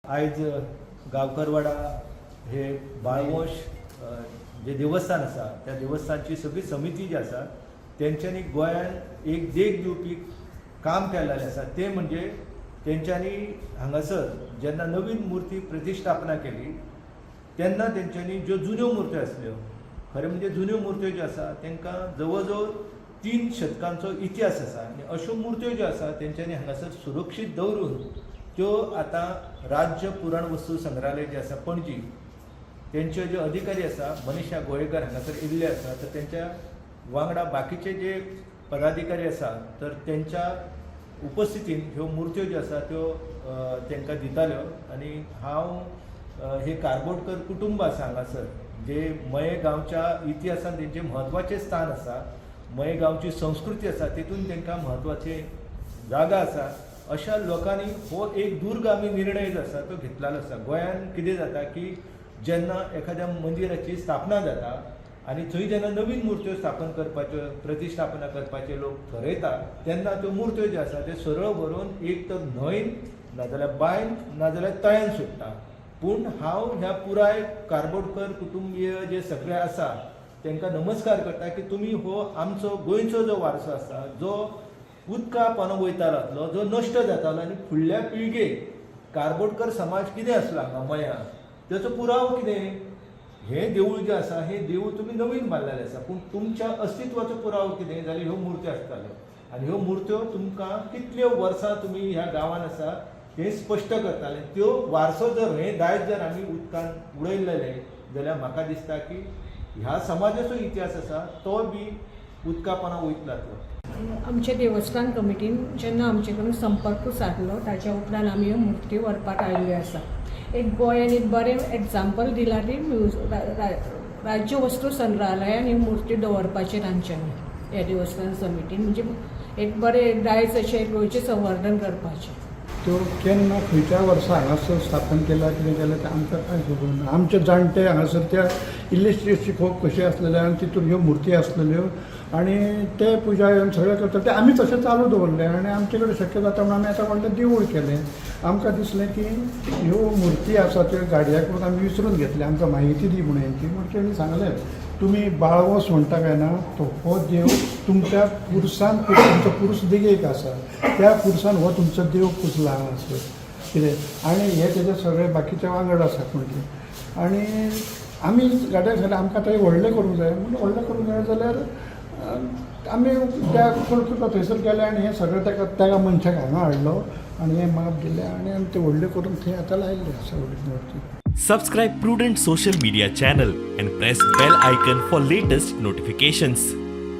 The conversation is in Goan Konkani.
आयज गांवकरवाडा हे बाळवोश जे देवस्थान आसा, त्या देवस्थानची सगळी समिती जी आसा, तेंच्यांनी गोंयान एक देख दिवपी काम केलेलें आसा. तें म्हणजे तेंच्यांनी हांगासर जेन्ना नवीन मुर्ती प्रतिश्ठापना केली, तेन्ना तेंच्यांनी ज्यो जुन्यो मुर्त्यो आसल्यो, खरें म्हणजे जुन्यो मुर्त्यो ज्यो आसा, तांकां जवळ जवळ 3 शतकांचो इतिहास आसा आनी अश्यो मुर्त्यो ज्यो आसा, तेंच्यांनी हांगासर सुरक्षीत दवरून त्यो आतां राज्य पुराण वस्तू संग्रहालय जे आसा पणजी, तेंचे जे अधिकारी आसा, मनीषा गोवेकर हांगासर येयल्ले आसा, तर तेंच्या वांगडा बाकीचे जे पदाधिकारी आसा, तर तेंच्या उपस्थितीन ह्यो मुर्त्यो ज्यो आसा, त्यो तांकां दिताल्यो. आनी हांव हे कारबोटकर कुटुंब आसा हांगासर, जे मये गांवच्या इतिहासान तेंचें म्हत्वाचें स्थान आसा, मये गांवची संस्कृती आसा, तितून तांकां म्हत्वाचे जागा आसा, अशा लोकांनी हो एक दूरगामी निर्णय जो आसा, तो घेतलेलो आसा. गोंयान कितें जाता की जेन्ना एखाद्या मंदिराची स्थापना जाता आनी थंय जेन्ना नवीन मुर्त्यो स्थापन करपाच्यो, प्रतिश्ठापना करपाचे लोक थरयता, तेन्ना त्यो मुर्त्यो ज्यो आसा, त्यो सरळ व्हरून एक तर न्हंयन, नाजाल्यार बांयन, नाजाल्यार तळ्यान सोडटा. पूण हांव ह्या पुराय कारबोटकर कुटुंबीय जे सगळे आसा, तांकां नमस्कार करता की तुमी हो आमचो गोंयचो जो वारसो आसा, जो उदका पोंदा वयतालो, जो नश्ट जातालो आनी फुडल्या पिळगेक कारबोटकर समाज कितें आसलो हांगा मयां, तेचो पुरावो कितें, हें देवूळ जें आसा, हें देवूळ तुमी नवीन बांदलेलें आसा, पूण तुमच्या अस्तित्वाचो पुरावो कितें जाल्यार ह्यो मुर्त्यो आसताल्यो आनी ह्यो मुर्त्यो तुमकां कितल्यो वर्सां तुमी ह्या गांवान आसा तें स्पश्ट करताले. त्यो वारसो जर, हें दायज जर आमी उदकान उडयलेलें जाल्यार म्हाका दिसता की ह्या समाजाचो इतिहास आसा, तो बी उदका पोंदा वयतलो जातलो. आमच्या देवस्थान कमिटीन जेन्ना आमचे कडेन संपर्क सादलो, ताच्या उपरांत आमी ह्यो मुर्ती व्हरपाक आयिल्ल्यो आसा. एक गोंयान एक बरें एग्जाम्पल दिलां ती राज्य वस्तू संग्रहालयान ही मुर्ती दवरपाची तांच्यांनी, ह्या देवस्थान समितीन, म्हणजे एक बरें दायज अशें गोंयचें संवर्धन करपाचें. त्यो केन्ना खंयच्या वर्सा हांगासर स्थापन केला, कितें केलें, तें आमकां कांय खबर ना. आमचे जाणटे हांगासर त्या इल्ली खोप कशी आसलेले आनी तितून ह्यो मुर्ती आसलेल्यो आनी ते पुजा येवन सगळें करता, ते आमी तशें चालू दवरलें आनी आमचे कडेन शक्य जाता म्हणून आमी आतां व्हडलें देवूळ केलें. आमकां दिसलें की ह्यो मुर्ती आसा, त्यो गाडयाक करून आमी विसरून घेतले, आमकां म्हायती दी म्हणून हेंची. म्हण तेणी सांगलें, तुमी बाळवस म्हणटा काय ना, तो हो देव तुमच्या पुरसान, तुमचो पुरूस देगेक आसा, त्या पुरसान हो तुमचो देव पुजला हांगासर कितें आनी हे तेजे सगळे बाकीचे वांगड आसा म्हणचे. आनी आमी गाड्याक सांगलें, आमकां आतां हें व्हडलें करूंक जाय. म्हणून व्हडलें करूंक जाय जाल्यार आमी त्या कोण थंयसर गेले आनी हें सगळें ताका त्या मनशाक हांगा हाडलो आनी हें माप दिलें आनी आमी तें व्हडलें करून थंय आतां लायिल्लें आसा व्हडली मूर्ती. Subscribe Prudent Social Media channel and press bell icon for latest notifications.